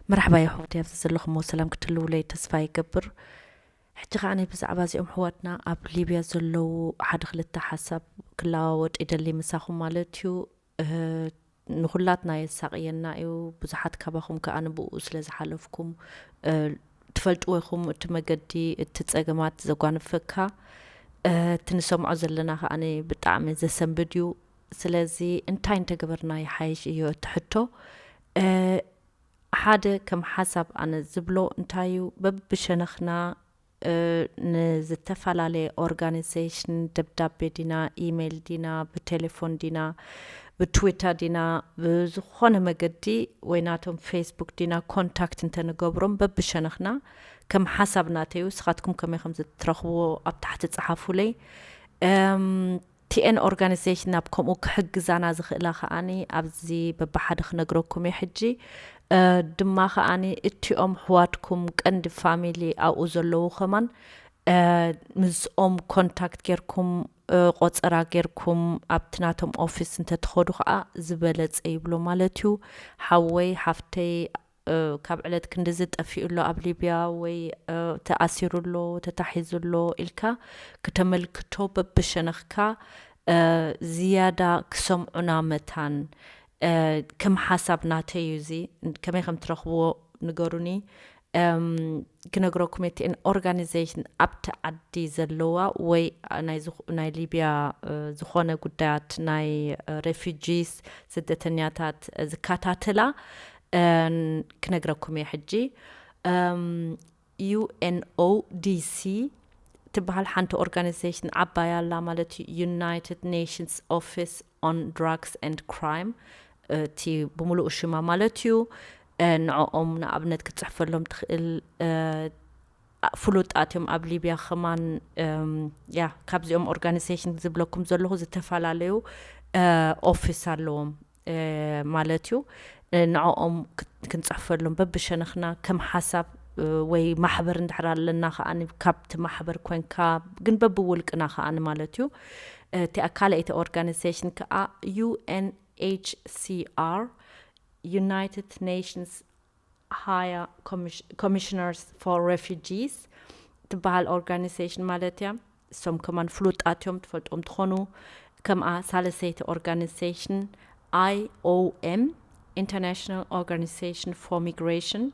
መርሓባ የሕዋት፣ ኣብዚ ዘለኹሞ ሰላም ክትህልውለይ ተስፋ ይገብር። ሕጂ ከኣ ብዛዕባ እዚኦም ኣሕዋትና ኣብ ሊብያ ዘለዉ ሓደ ክልተ ሓሳብ ክለዋወጥ ይደሊ ምሳኹም ማለት እዩ። ንኹላትና የሳቕየና እዩ። ብዙሓት ካባኹም ከኣ ንብኡ ስለ ዝሓለፍኩም ትፈልጥዎ ኢኹም። እቲ መገዲ፣ እቲ ጸገማት ዘጓንፈካ፣ እቲ ንሰምዖ ዘለና ከኣ ብጣዕሚ ዘሰንብድ እዩ። ስለዚ እንታይ እንተገበርና ይሓይሽ እዩ እቲ ሕቶ። ሓደ ከም ሓሳብ ኣነ ዝብሎ እንታይ እዩ፣ በብሸነኽና ንዝተፈላለየ ኦርጋናይዜሽን ደብዳቤ ዲና፣ ኢሜይል ዲና፣ ብቴሌፎን ዲና፣ ብትዊተር ዲና፣ ብዝኾነ መገዲ ወይ ናቶም ፌስቡክ ዲና ኮንታክት እንተንገብሮም በብሸነኽና ከም ሓሳብ ናተዩ፣ ስኻትኩም ከመይ ከም ዝትረኽብዎ ኣብ ታሕቲ ጸሓፉለይ። ቲኤን ኦርጋናይዜሽን ናብ ከምኡ ክሕግዛና ዝኽእላ ከኣኒ ኣብዚ በብሓደ ክነግረኩም እየ ሕጂ። ድማ ከኣኒ እቲኦም ኣሕዋትኩም ቀንዲ ፋሚሊ ኣብኡ ዘለዉ ከማን ምስኦም ኮንታክት ጌርኩም፣ ቆጸራ ጌርኩም ኣብቲ ናቶም ኦፊስ እንተትኸዱ ከኣ ዝበለጸ ይብሎ ማለት እዩ። ሓወይ፣ ሓፍተይ፣ ካብ ዕለት ክንድዚ ጠፊኡ ኣሎ ኣብ ሊብያ ወይ ተኣሲሩ ኣሎ፣ ተታሒዙ ኣሎ ኢልካ ክተመልክቶ በብሸነኽካ ዝያዳ ክሰምዑና መታን ከም ሓሳብ ናተይ እዩ። እዚ ከመይ ከም ትረኽብዎ ንገሩኒ። ክነግረኩም እየ፣ ቲኤን ኦርጋናይዜሽን ኣብቲ ዓዲ ዘለዋ ወይ ናይ ሊብያ ዝኾነ ጉዳያት ናይ ሬፊጂስ፣ ስደተኛታት ዝከታተላ ክነግረኩም እየ ሕጂ። ዩኤንኦዲሲ ትበሃል ሓንቲ ኦርጋናይዜሽን ዓባይ ኣላ ማለት እዩ፣ ዩናይትድ ኔሽንስ ኦፊስ ኦን ድራግስ ኤንድ ክራይም፣ እቲ ብምሉኡ ሽማ ማለት እዩ። ንዕኦም ንኣብነት ክትፅሕፈሎም ትኽእል። ፍሉጣት እዮም ኣብ ሊብያ ከማን። ያ ካብዚኦም ኦርጋናይዜሽን ዝብለኩም ዘለኹ ዝተፈላለዩ ኦፊስ ኣለዎም ማለት እዩ። ንዕኦም ክንፅሕፈሎም በብሸነኽና ከም ሓሳብ ወይ ማሕበር እንድሕር ኣለና ከኣ ካብቲ ማሕበር ኮንካ፣ ግን በብውልቅና ከኣ ማለት እዩ። እቲኣ ካልኣይቲ ኦርጋናይዜሽን ከኣ ዩኤንኤችሲኣር፣ ዩናይትድ ኔሽንስ ሃያ ኮሚሽነርስ ፎር ሬፊጂስ ትበሃል ኦርጋናይዜሽን ማለት እያ። እሶም ከማን ፍሉጣት እዮም፣ ትፈልጦም ትኾኑ። ከምኣ ሳልሰይቲ ኦርጋናይዜሽን ኣይኦኤም፣ ኢንተርናሽናል ኦርጋናይዜሽን ፎር ሚግሬሽን፣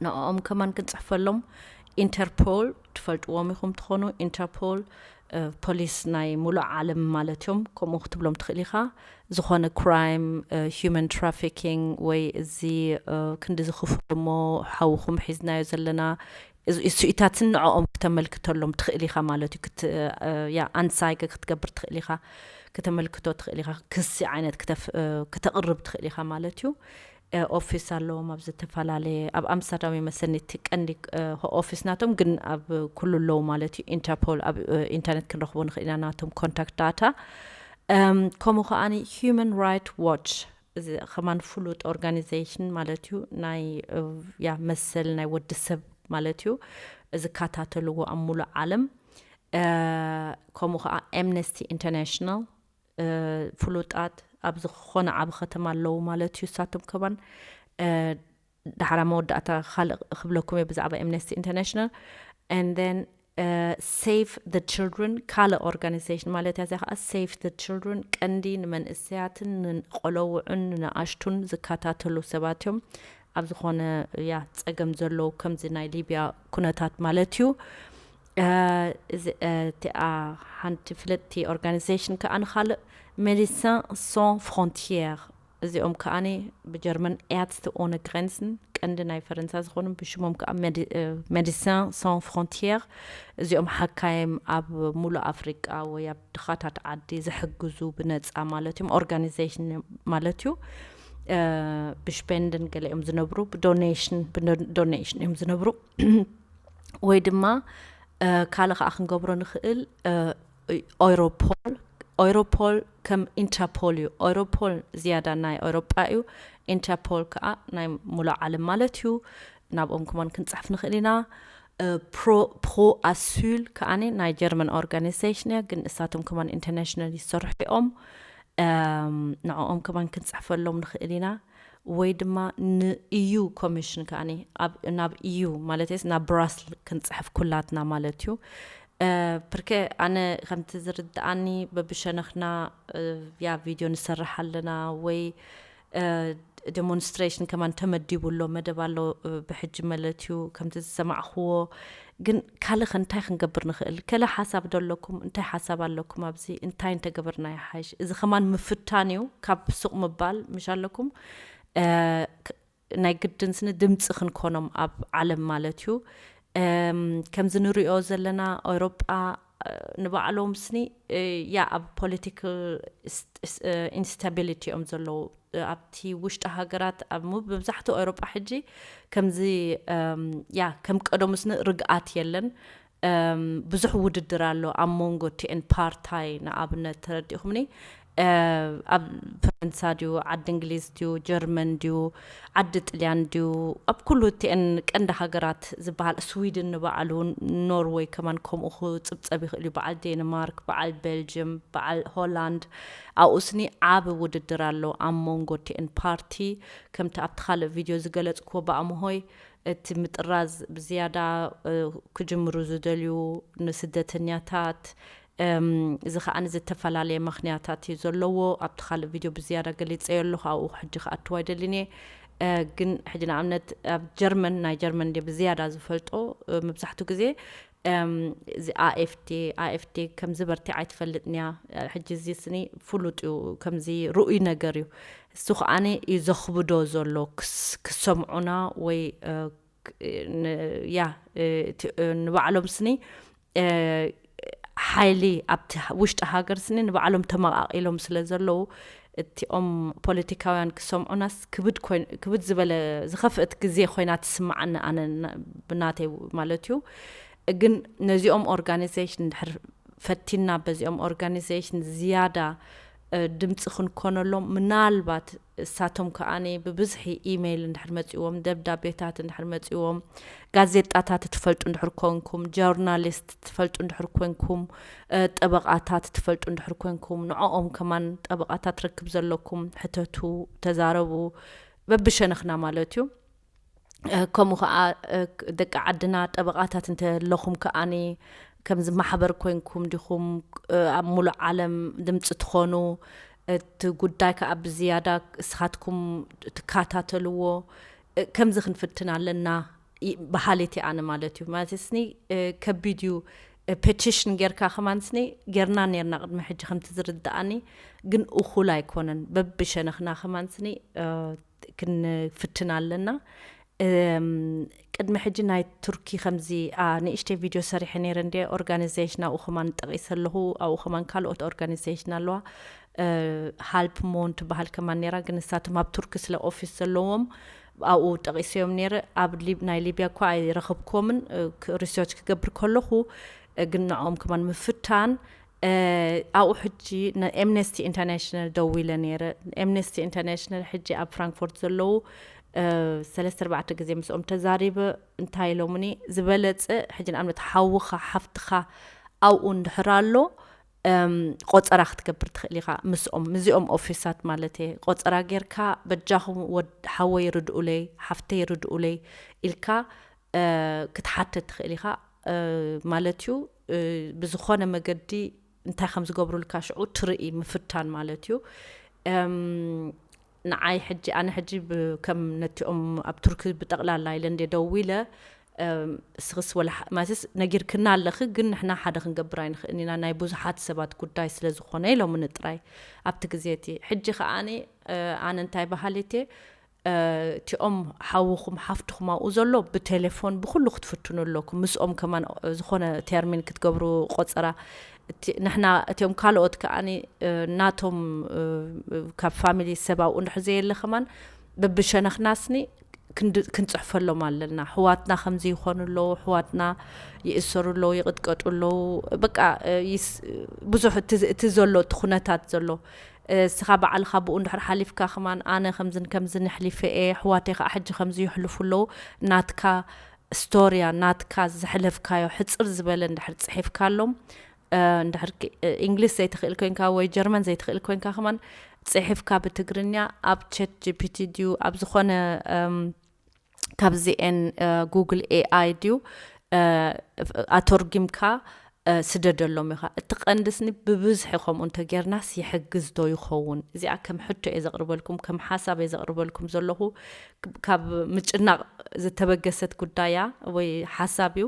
ንዕኦም ከማን ክንፅሕፈሎም። ኢንተርፖል ትፈልጥዎም ኢኹም ትኾኑ። ኢንተርፖል ፖሊስ ናይ ሙሉእ ዓለም ማለት እዮም። ከምኡ ክትብሎም ትኽእል ኢኻ። ዝኾነ ክራይም፣ ሂዩማን ትራፊኪንግ ወይ እዚ ክንዲ ዝኽፍሉ እሞ ሓውኹም ሒዝናዮ ዘለና ስኢታትን ንዕኦም ክተመልክተሎም ትኽእል ኢኻ ማለት እዩ። ያ ኣንሳይገ ክትገብር ትኽእል ኢኻ፣ ክተመልክቶ ትኽእል ኢኻ፣ ክሲ ዓይነት ክተቕርብ ትኽእል ኢኻ ማለት እዩ። ኦፊስ ኣለዎም ኣብ ዝተፈላለየ፣ ኣብ ኣምስተርዳም ይመስለኒ እቲ ቀንዲ ኦፊስ ናቶም፣ ግን ኣብ ኩሉ ኣለዉ ማለት እዩ። ኢንተርፖል ኣብ ኢንተርኔት ክንረኽቦ ንኽእል ኢና ናቶም ኮንታክት ዳታ። ከምኡ ከኣ ሂዩማን ራይት ዋች፣ እዚ ከማን ፍሉጥ ኦርጋናይዜሽን ማለት እዩ። ናይ ያ መሰል ናይ ወዲ ሰብ ማለት እዩ፣ ዝከታተልዎ ኣብ ሙሉእ ዓለም። ከምኡ ከኣ ኣምነስቲ ኢንተርናሽናል፣ ፍሉጣት ኣብ ዝኾነ ዓቢ ከተማ ኣለዉ ማለት እዩ። እሳቶም ከማን ዳሕራ መወዳእታ ካልእ ክብለኩም እየ ብዛዕባ ኣምነስቲ ኢንተርናሽናል። And then ሴቭ ደ ችልድረን ካልእ ኦርጋናይዜሽን ማለት እያ። እዚኣ ከዓ ሴቭ ደ ችልድረን ቀንዲ ንመንእሰያትን ንቆለውዑን ንኣሽቱን ዝከታተሉ ሰባት እዮም። ኣብ ዝኾነ ያ ጸገም ዘለዉ ከምዚ ናይ ሊብያ ኩነታት ማለት እዩ። እዚኣ ሓንቲ ፍልጥቲ ኦርጋናይዜሽን ከዓ ንካልእ ሜዲሲን ሳን ፍሮንቲየር፣ እዚኦም ከዓኒ ብጀርመን ኤርትስ ኦነ ግሬንስን ቀንዲ ናይ ፈረንሳ ዝኾኑ ብሽሞም ከዓ ሜዲሲን ሳን ፍሮንቲየር፣ እዚኦም ሓካይም ኣብ ሙሉእ ኣፍሪቃ ወይ ኣብ ድኻታት ዓዲ ዝሕግዙ ብነፃ ማለት እዮም። ኦርጋናይዜሽን ማለት እዩ። ብሽፔንድን ገለ እዮም ዝነብሩ፣ ብዶኔሽን ብዶኔሽን እዮም ዝነብሩ። ወይ ድማ ካልእ ከዓ ክንገብሮ ንኽእል፣ ኦይሮፖል። ኦይሮፖል ከም ኢንተርፖል እዩ። ኦይሮፖል ዝያዳ ናይ ኦይሮጳ እዩ። ኢንተርፖል ከዓ ናይ ሙሉእ ዓለም ማለት እዩ። ናብኦም ከማን ክንፅሕፍ ንኽእል ኢና። ፕሮ ኣሱል ከዓኒ ናይ ጀርመን ኦርጋናይዜሽን እያ፣ ግን እሳቶም ከማን ኢንተርናሽናል ይሰርሑ እዮም። ንዕኦም ከማን ክንፅሕፈሎም ንኽእል ኢና። ወይ ድማ ንኢዩ ኮሚሽን ከኣኒ ኣብ ናብ ኢዩ ማለት ስ ናብ ብራስል ክንጽሕፍ ኩላትና ማለት እዩ። ብርከ ኣነ ከምቲ ዝርድኣኒ በብሸነኽና ያ ቪድዮ ንሰርሕ ኣለና ወይ ዴሞንስትሬሽን ከማን ተመዲቡ ኣሎ መደብ ኣሎ ብሕጂ ማለት እዩ ከምቲ ዝሰማዕክዎ። ግን ካልእ ከ እንታይ ክንገብር ንኽእል? ከለ ሓሳብ ዶ ኣለኩም? እንታይ ሓሳብ ኣለኩም ኣብዚ? እንታይ እንተገበርና ይሓይሽ? እዚ ከማን ምፍታን እዩ ካብ ሱቕ ምባል ምሽ ኣለኩም። ናይ ግድን ስኒ ድምፂ ክንኮኖም ኣብ ዓለም ማለት እዩ። ከምዚ ንሪኦ ዘለና ኣውሮጳ ንባዕሎም ስኒ ያ ኣብ ፖለቲካል ኢንስታቢሊቲ እዮም ዘለዉ ኣብቲ ውሽጢ ሃገራት ኣብ መብዛሕትኡ ኣውሮጳ ሕጂ ከምዚ ያ ከም ቀደሙ ስኒ ርግኣት የለን። ብዙሕ ውድድር ኣሎ ኣብ መንጎ ቲኤን ፓርታይ ንኣብነት ተረዲእኹምኒ ኣብ ፈረንሳ ድዩ ዓዲ እንግሊዝ ድዩ ጀርመን ድዩ ዓዲ ጥልያን ድዩ ኣብ ኩሉ ቲኤን ቀንዲ ሃገራት ዝበሃል ስዊድን ንባዕሉ ኖርወይ ከማን ከምኡ ክፅብፀብ ይኽእል እዩ በዓል ዴንማርክ በዓል ቤልጅም በዓል ሆላንድ ኣብኡ ስኒ ዓብ ውድድር ኣሎ ኣብ መንጎ ቲኤን ፓርቲ ከምቲ ኣብቲ ካልእ ቪድዮ ዝገለፅክዎ ብኣምሆይ እቲ ምጥራዝ ብዝያዳ ክጅምሩ ዝደልዩ ንስደተኛታት እዚ ከዓ ዝተፈላለየ ምክንያታት እዩ ዘለዎ ኣብቲ ካልእ ቪድዮ ብዝያዳ ገሊፀዮ ኣለኹ ኣብኡ ሕጂ ክኣትዋ ኣይደልን እየ። ግን ሕጂ ንኣብነት ኣብ ጀርመን ናይ ጀርመን ድ ብዝያዳ ዝፈልጦ መብዛሕትኡ ግዜ እዚ ኣኤፍዲ ኣኤፍዲ ከምዚ በርቲ ኣይትፈልጥንያ። ሕጂ እዚ ስኒ ፍሉጥ እዩ ከምዚ ርኡይ ነገር እዩ። እሱ ከዓኒ እዩ ዘኽብዶ ዘሎ ክሰምዑና ወይ ያ ንባዕሎም ስኒ ሓይሊ ኣብቲ ውሽጢ ሃገር ስኒ ንባዕሎም ተመቃቂሎም ስለ ዘለዉ እቲኦም ፖለቲካውያን ክሰምዑናስ ክብድ ዝበለ ዝኸፍእት ግዜ ኮይና ትስምዓኒ ኣነ ብናተይ ማለት እዩ። ግን ነዚኦም ኦርጋኒዜሽን ድሕር ፈቲና በዚኦም ኦርጋኒዜሽን ዝያዳ ድምፂ ክንኮነሎም ምናልባት እሳቶም ከኣ ብብዝሒ ኢሜይል እንድሕር መፅዎም ደብዳቤታት እንድሕር መፅዎም ጋዜጣታት ትፈልጡ እንድሕር ኮንኩም ጆርናሊስት ትፈልጡ እንድሕር ኮንኩም ጠበቃታት ትፈልጡ እንድሕር ኮንኩም ንዕኦም ከማን ጠበቃታት ርክብ ዘለኩም ሕተቱ ተዛረቡ በብሸነኽና ማለት እዩ። ከምኡ ከዓ ደቂ ዓድና ጠበቃታት እንተለኹም ከኣኒ ከምዚ ማሕበር ኮይንኩም ዲኹም ኣብ ሙሉእ ዓለም ድምፂ ትኾኑ እቲ ጉዳይ ከዓ ብዝያዳ እስኻትኩም ትከታተልዎ ከምዚ ክንፍትን ኣለና በሃሊት ኣነ ማለት እዩ ማለት ስኒ ከቢድ እዩ። ፔቲሽን ጌርካ ከማን ስኒ ጌርና ኔርና ቅድሚ ሕጂ ከምቲ ዝርድኣኒ ግን እኹል ኣይኮነን በብሸነኽና ከማን ስኒ ክንፍትን ኣለና። ቅድሚ ሕጂ ናይ ቱርኪ ከምዚ ንእሽተይ ቪድዮ ሰሪሐ ነይረ እንደ ኦርጋኒዜሽን ኣብኡ ከማን ጠቂሰ ኣለኹ ኣብኡ ከማን ካልኦት ኦርጋኒዜሽን ኣለዋ። ሃልፕ ሞን ትበሃል ከማን ነራ ግን ንሳቶም ኣብ ቱርኪ ስለ ኦፊስ ዘለዎም ኣብኡ ጠቂሰዮም ነረ ኣብ ናይ ሊብያ እኳ ኣይረኸብኩዎምን። ሪሰርች ክገብር ከለኹ ግን ንዕኦም ከማን ምፍታን ኣብኡ ሕጂ ንኤምነስቲ ኢንተርናሽናል ደዊለ ነይረ። ኤምነስቲ ኢንተርናሽናል ሕጂ ኣብ ፍራንክፎርት ዘለዉ ሰለስተ ኣርባዕተ ግዜ ምስኦም ተዛሪበ። እንታይ ኢሎምኒ ዝበለፀ ሕጂ ንኣብነት ሓውኻ ሓፍትኻ ኣብኡ እንድሕር ኣሎ ቆፀራ ክትገብር ትኽእል ኢኻ ምስኦም ምስዚኦም ኦፊሳት ማለት እየ ቆፀራ ጌርካ በጃኹም ሓወይ ርድኡለይ ሓፍተይ ርድኡለይ ኢልካ ክትሓተት ትኽእል ኢኻ ማለት እዩ። ብዝኾነ መገዲ እንታይ ከም ዝገብሩልካ ሽዑ ትርኢ ምፍታን ማለት እዩ። ንዓይ ሕጂ ኣነ ሕጂ ከም ነቲኦም ኣብ ቱርኪ ብጠቕላላ ኢለ እንደ ደው ኢለ እስኽስ ወላ ማለትስ ነጊርክና ኣለኺ ግን ንሕና ሓደ ክንገብር ኣይንኽእልን ኢና ናይ ብዙሓት ሰባት ጉዳይ ስለ ዝኾነ ኢሎምኒ ጥራይ ኣብቲ ግዜ እቲ ሕጂ ከዓኒ ኣነ እንታይ በሃሊት እየ እቲኦም ሓውኹም ሓፍትኹም ኣብኡ ዘሎ ብቴሌፎን ብኩሉ ክትፍትኑ ኣለኩም ምስኦም ከማን ዝኾነ ቴርሚን ክትገብሩ ቆፀራ ንሕና እቲኦም ካልኦት ከዓኒ ናቶም ካብ ፋሚሊ ሰብ ኣብኡ እንድሕር ዘየለ ከማን በብሸነኽናስኒ ክንፅሕፈሎም ኣለና። ኣሕዋትና ከምዚ ይኾኑ ኣለዉ፣ ኣሕዋትና ይእሰሩ ኣለዉ፣ ይቕጥቀጡ ኣለዉ። በቃ ብዙሕ እቲ ዘሎ እቲ ኩነታት ዘሎ እስኻ ባዕልኻ ብኡ እንድሕር ሓሊፍካ ከማን ኣነ ከምዝን ከምዝን ኣሕሊፈ እየ፣ ኣሕዋተይ ከዓ ሕጂ ከምዚ ይሕልፉ ኣለዉ። ናትካ ስቶርያ ናትካ ዘሕለፍካዮ ሕፅር ዝበለ እንድሕር ፅሒፍካሎም እንድሕር እንግሊዝ ዘይትኽእል ኮይንካ ወይ ጀርመን ዘይትኽእል ኮይንካ ከማን ጽሒፍካ ብትግርኛ ኣብ ቻት ጂ ፒ ቲ ድዩ ኣብ ዝኾነ ካብዚኤን ጉግል ኤ ኣይ ድዩ ኣተርጊምካ ስደደሎም ኢኻ። እቲ ቀንዲ ስኒ ብብዝሒ ከምኡ እንተጌርናስ ይሕግዝ ዶ ይኸውን? እዚኣ ከም ሕቶ እየ ዘቕርበልኩም፣ ከም ሓሳብ እየ ዘቕርበልኩም ዘለኹ። ካብ ምጭናቕ ዝተበገሰት ጉዳያ ወይ ሓሳብ እዩ።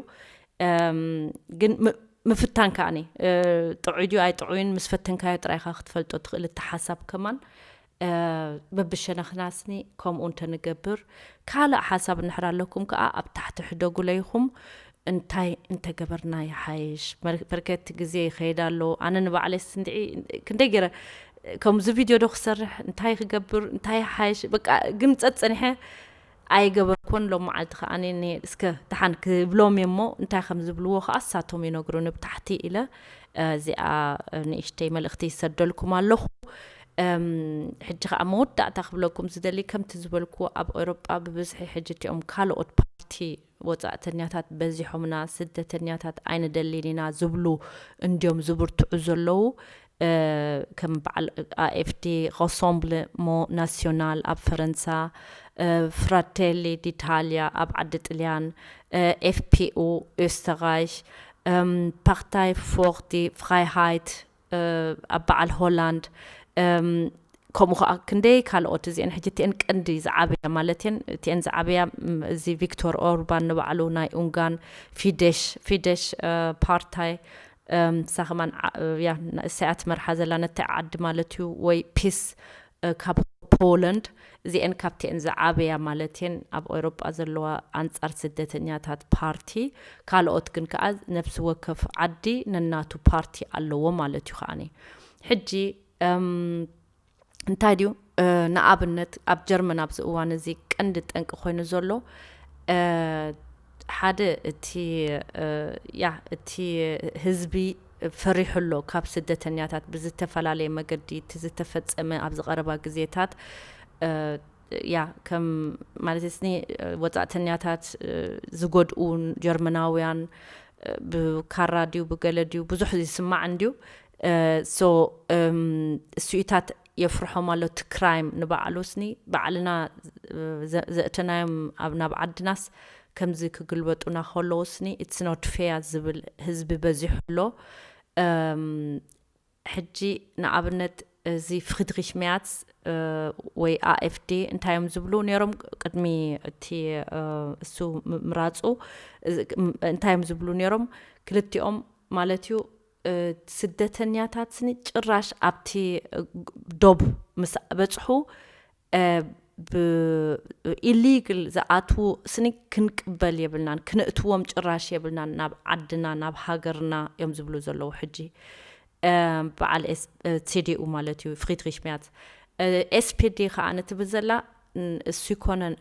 ግን ምፍታን ከዓኒ ጥዑይ ድዩ ኣይጥዑይን ምስ ፈተንካዮ ጥራይካ ክትፈልጦ ትኽእል። እቲ ሓሳብ ከማን በብሸነኽናስኒ ከምኡ እንተንገብር። ካልእ ሓሳብ እንድሕር ኣለኩም ከዓ ኣብ ታሕቲ ሕደጉለይኹም። እንታይ እንተገበርና ይሓይሽ? በርከቲ ግዜ ይኸይድ ኣሎ። ኣነ ንባዕለይ ስንድዒ ክንደይ ገይረ ከምዚ ቪድዮ ዶ ክሰርሕ፣ እንታይ ክገብር፣ እንታይ ይሓይሽ? በቃ ግን ጸጸኒሐ ኣይገበርኩን። ሎም መዓልቲ ከዓ እስከ ደሓን ክብሎም እየ እሞ እንታይ ከም ዝብልዎ ከዓ እሳቶም ይነግሩኒ ብታሕቲ ኢለ እዚኣ ንእሽተይ መልእኽቲ ይሰደልኩም ኣለኹ። ሕጂ ከዓ መወዳእታ ክብለኩም ዝደሊ ከምቲ ዝበልኩ ኣብ ኤውሮጳ ብብዝሒ ሕጂ እቲኦም ካልኦት ፓርቲ ወጻእተኛታት በዚሖምና፣ ስደተኛታት ኣይንደልን ኢና ዝብሉ እንድዮም ዝብርትዑ ዘለዉ። ከም በዓል A F D፣ Rassemblement National ኣብ ፈረንሳ፣ ፍራቴሊ ዲታልያ ኣብ ዓዲ ጥልያን፣ ኤፍ ፒ ኡ ኦስተራይሽ፣ ፓርታይ ፎር ዲ ፍራይሃይት ኣብ በዓል ሆላንድ፣ ከምኡ ከዓ ክንደይ ካልኦት። እዚአን ሕጂ እቲአን ቀንዲ ዝዓበያ ማለት እየን። እቲአን ዝዓበያ እዚ ቪክቶር ኦርባን ንባዕሉ ናይ ኡንጋን፣ ፊደሽ ፊደሽ ፓርታይ፣ ንሳ ከማን እሳያስ ትመርሓ ዘላ ነቲ ዓዲ ማለት እዩ፣ ወይ ፒስ ካብ ፖላንድ። እዚአን ካብቲአን ዝዓበያ ማለት እየን ኣብ ኤውሮጳ ዘለዋ ኣንጻር ስደተኛታት ፓርቲ። ካልኦት ግን ከዓ ነፍሲ ወከፍ ዓዲ ነናቱ ፓርቲ ኣለዎ ማለት እዩ። ከዓኒ ሕጂ እንታይ ድዩ ንኣብነት ኣብ ጀርመን ኣብዚ እዋን እዚ ቀንዲ ጠንቂ ኮይኑ ዘሎ ሓደ እቲ ያ እቲ ህዝቢ ፈሪሑ ኣሎ ካብ ስደተኛታት ብዝተፈላለየ መገዲ እቲ ዝተፈጸመ ኣብዚ ቀረባ ግዜታት። ያ ከም ማለት ስኒ ወጻእተኛታት ዝጎድኡ ጀርመናውያን ብካራ ድዩ ብገለ ድዩ ብዙሕ ዝስማዕ እንድዩ። ሶ እሱኢታት የፍርሖም ኣሎ። እቲ ክራይም ንባዕሉ ስኒ ባዕልና ዘእተናዮም ኣብ ናብ ዓድናስ ከምዚ ክግልበጡና ከለዉ ስኒ it's not fair ዝብል ህዝቢ በዚሑ ኣሎ። ሕጂ ንኣብነት እዚ ፍሪድሪሽ ሚያትስ ወይ A F D እንታይ እዮም ዝብሉ ነይሮም ቅድሚ እቲ እሱ ምምራፁ? እንታይ እዮም ዝብሉ ነይሮም ክልቲኦም ማለት እዩ? ስደተኛታት ስኒ ጭራሽ ኣብቲ ዶብ ምስ በፅሑ ብኢሊግል ዝኣትዉ ስኒ ክንቅበል የብልናን፣ ክንእትዎም ጭራሽ የብልናን ናብ ዓድና ናብ ሃገርና እዮም ዝብሉ ዘለዉ። ሕጂ በዓል ሲ ዲ ኡ ማለት እዩ ፍሪድሪሽ ሚያት። S P D ከዓ ንትብል ዘላ እሱ ይኮነን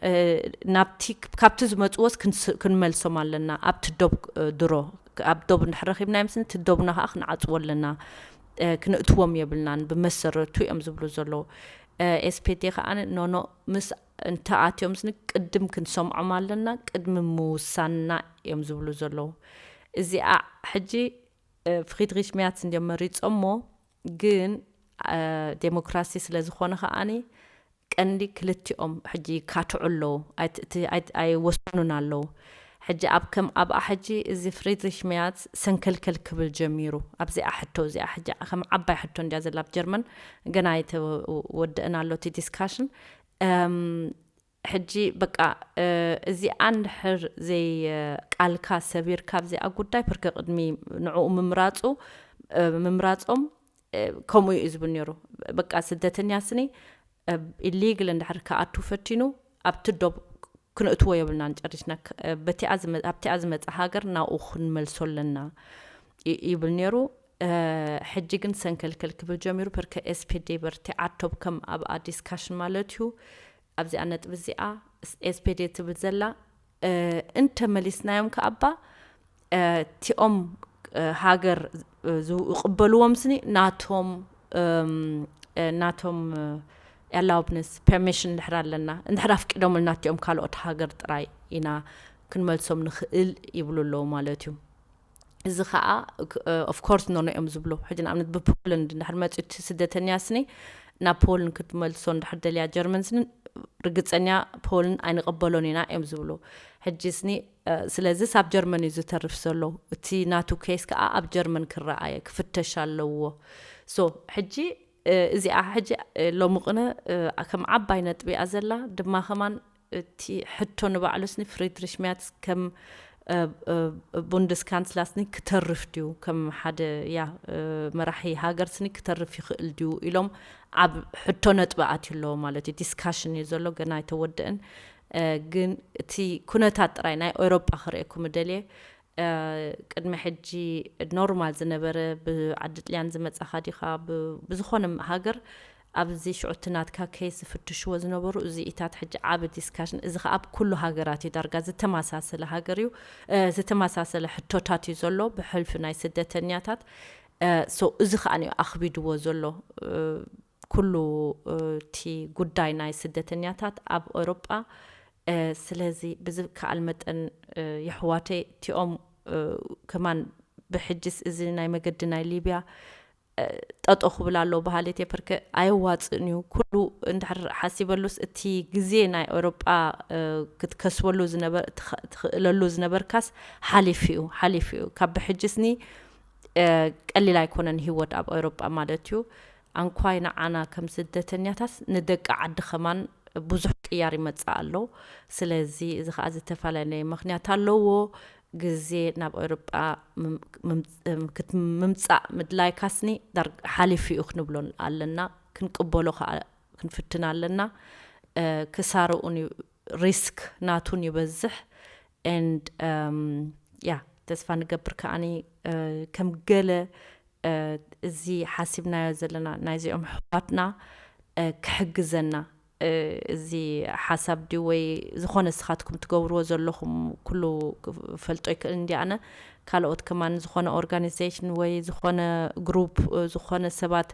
ናብቲ ካብቲ ዝመፅዎስ ክንመልሶም ኣለና ኣብቲ ዶብ ድሮ ኣብ ዶብ እንድሕር ረኺብናዮም ስኒ እቲ ዶብና ከዓ ክንዓፅዎ ኣለና። ክንእትዎም የብልናን ብመሰረቱ እዮም ዝብሉ ዘለዉ። S P D ከዓ ኖኖ ምስ እንተኣትዮም ስኒ ቅድም ክንሰምዖም ኣለና ቅድሚ ምውሳንና እዮም ዝብሉ ዘለዉ። እዚኣ ሕጂ ፍሪድሪሽ ሚያትስ እንድዮም መሪፆሞ ግን ዴሞክራሲ ስለ ዝኾነ ከዓኒ ቀንዲ ክልቲኦም ሕጂ ይካትዑ ኣለዉ። ኣይወሰኑን ኣለዉ። ሕጂ ኣብ ከም ኣብኣ ሕጂ እዚ ፍሪድሪሽ ሚያትስ ሰንከልከል ክብል ጀሚሩ ኣብዚኣ ሕቶ እዚኣ ሕጂ ከም ዓባይ ሕቶ እንድያ ዘላ ኣብ ጀርመን ገና ኣይተወድእን ኣሎ እቲ ዲስካሽን። ሕጂ በቃ እዚኣ እንድሕር ዘይ ቃልካ ሰቢርካ ኣብዚኣ ጉዳይ ፕርከ ቅድሚ ንዕኡ ምምራፁ ምምራፆም ከምኡ እዩ ዝብል ነይሩ። በቃ ስደተኛ ስኒ ኢሊግል እንድሕር ክኣቱ ፈቲኑ ኣብቲ ዶብ ክንእትዎ የብልናን ጨሪስና ኣብቲኣ ዝመፀ ሃገር ናብኡ ክንመልሶ ኣለና ይብል ነይሩ። ሕጂ ግን ሰንከልከል ክብል ጀሚሩ ፕርከ S P D በርቲዓ ቶብ ከም ኣብኣ ዲስካሽን ማለት እዩ ኣብዚኣ ነጥቢ እዚኣ S P D ትብል ዘላ እንተ መሊስናዮም ከኣባ እቲኦም ሃገር ዝቅበልዎም ስኒ ናቶም ናቶም ኣላውብነስ ፐርሚሽን እንድሕር ኣለና እንድሕር ኣፍቂዶምልና እቲኦም ካልኦት ሃገር ጥራይ ኢና ክንመልሶም ንኽእል ይብሉ ኣለዉ ማለት እዩ። እዚ ከዓ ኦፍኮርስ ኖኖ እዮም ዝብሉ። ሕጂ ንኣብነት ብፖለንድ እንድሕር መፅኡ እቲ ስደተኛ ስኒ ናብ ፖልን ክትመልሶ እንድሕር ደልያ ጀርመን ስኒ ርግፀኛ ፖልን ኣይንቐበሎን ኢና እዮም ዝብሉ። ሕጂ ስኒ ስለዚ ሳብ ጀርመን እዩ ዝተርፍ ዘሎ። እቲ ናቱ ኬስ ከዓ ኣብ ጀርመን ክረኣየ ክፍተሽ ኣለዎ። ሶ ሕጂ እዚኣ ሕጂ ሎሚ ቅነ ከም ዓባይ ነጥቢ እያ ዘላ። ድማ ከማን እቲ ሕቶ ንባዕሉ ስኒ ፍሪድሪሽ ሚያትስ ከም ቡንደስ ካንስላ ስኒ ክተርፍ ድዩ፣ ከም ሓደ ያ መራሒ ሃገር ስኒ ክተርፍ ይኽእል ድዩ ኢሎም ኣብ ሕቶ ነጥቢ ኣትዩ ኣለዎ ማለት እዩ። ዲስካሽን እዩ ዘሎ፣ ገና ኣይተወደእን። ግን እቲ ኩነታት ጥራይ ናይ ኤውሮጳ ክርእየኩም ደልየ። ቅድሚ ሕጂ ኖርማል ዝነበረ ብዓዲ ጥልያን ዝመጻኻ ዲኻ ብዝኾነ ሃገር ኣብዚ ሽዑ እቲ ናትካ ኬስ ዝፍትሽዎ ዝነበሩ እዚ ኢታት ሕጂ ዓብ ዲስካሽን። እዚ ከዓ ኣብ ኩሉ ሃገራት እዩ ዳርጋ ዝተመሳሰለ ሃገር እዩ። ዝተመሳሰለ ሕቶታት እዩ ዘሎ ብሕልፊ ናይ ስደተኛታት። ሶ እዚ ከዓ እዩ ኣኽቢድዎ ዘሎ ኩሉ እቲ ጉዳይ ናይ ስደተኛታት ኣብ ኤውሮጳ። ስለዚ ብዝከኣል መጠን የሕዋተይ እቲኦም ከማን ብሕጅስ እዚ ናይ መገዲ ናይ ሊብያ ጠጦ ክብል ኣሎ በሃሊት የፐርከ ኣየዋፅእን እዩ። ኩሉ እንድሕር ሓሲበሉስ እቲ ግዜ ናይ ኤውሮጳ ክትከስበሉ ትኽእለሉ ዝነበርካስ ሓሊፉ እዩ፣ ሓሊፉ እዩ። ካብ ብሕጅስኒ ቀሊል ኣይኮነን ህይወት ኣብ ኤውሮጳ ማለት እዩ። ኣንኳይ ንዓና ከም ስደተኛታት ንደቂ ዓዲ ከማን ብዙሕ ቅያር ይመጽእ ኣሎ። ስለዚ እዚ ከዓ ዝተፈላለየ ምክንያት ኣለዎ። ግዜ ናብ ኤውሮጳ ምምፃእ ምድላይ ካስኒ ሓሊፉ እዩ ክንብሎ ኣለና። ክንቅበሎ ከዓ ክንፍትን ኣለና። ክሳርኡን ሪስክ ናቱን ይበዝሕ። And ያ ተስፋ ንገብር ከዓኒ ከም ገለ እዚ ሓሲብናዮ ዘለና ናይዚኦም ኣሕዋትና ክሕግዘና። እዚ ሓሳብ ድዩ ወይ ዝኾነ ንስኻትኩም ትገብርዎ ዘለኹም ኩሉ ክፈልጦ ይክእል እንዲ ኣነ። ካልኦት ከማን ዝኾነ ኦርጋኒዜሽን ወይ ዝኾነ ግሩፕ፣ ዝኾነ ሰባት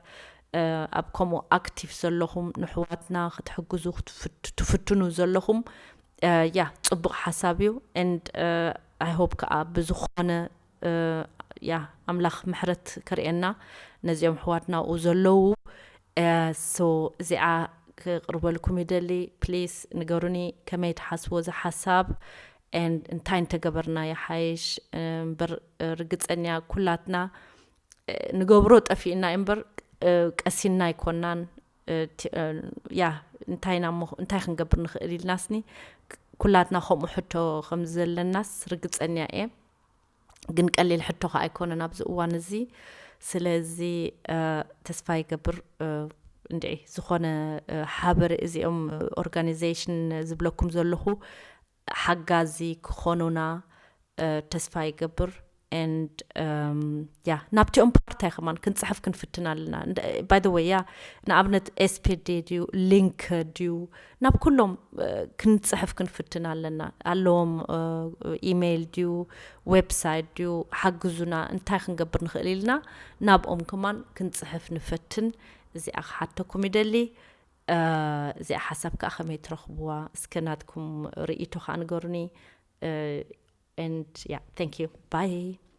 ኣብ ከምኡ ኣክቲቭ ዘለኹም ንሕዋትና ክትሕግዙ ትፍትኑ ዘለኹም ያ ጽቡቕ ሓሳብ እዩ። And I hope ከዓ ብዝኾነ ያ ኣምላኽ ምሕረት ከርእየና ነዚኦም ኣሕዋትና ኣብኡ ዘለዉ። So እዚኣ ክቕርበልኩም ይደሊ። ፕሊስ ንገሩኒ ከመይ ትሓስቦ እዚ ሓሳብ። And እንታይ እንተገበርና ይሓይሽ እምበር ርግፀኛ ኩላትና ንገብሮ ጠፊእና እምበር ቀሲና ኣይኮናን። ያ እንታይ ክንገብር ንኽእል ኢልናስኒ ኩላትና ከምኡ ሕቶ ከም ዘለናስ ርግፀኛ እየ። ግን ቀሊል ሕቶ ከዓ ኣይኮነን ኣብዚ እዋን እዚ። ስለዚ ተስፋ ይገብር እንድዒ ዝኾነ ሓበሪ እዚኦም ኦርጋኒዜሽን ዝብለኩም ዘለኹ ሓጋዚ ክኾኑና ተስፋ ይገብር። And ያ ናብቲኦም ፓርታይ ከማን ክንፅሕፍ ክንፍትን ኣለና። By the way ያ ንኣብነት ኤስፒዲ ድዩ ሊንክ ድዩ ናብ ኩሎም ክንፅሕፍ ክንፍትን ኣለና። ኣለዎም ኢሜይል ድዩ ዌብሳይት ድዩ ሓግዙና እንታይ ክንገብር ንኽእል ኢልና ናብኦም ከማን ክንፅሕፍ ንፈትን። እዚኣ ክሓተኩም ይደሊ። እዚኣ ሓሳብ ከዓ ከመይ ትረኽብዋ እስከ ናትኩም ርእይቶ ከዓ ንገሩኒ። And yeah, thank you. Bye.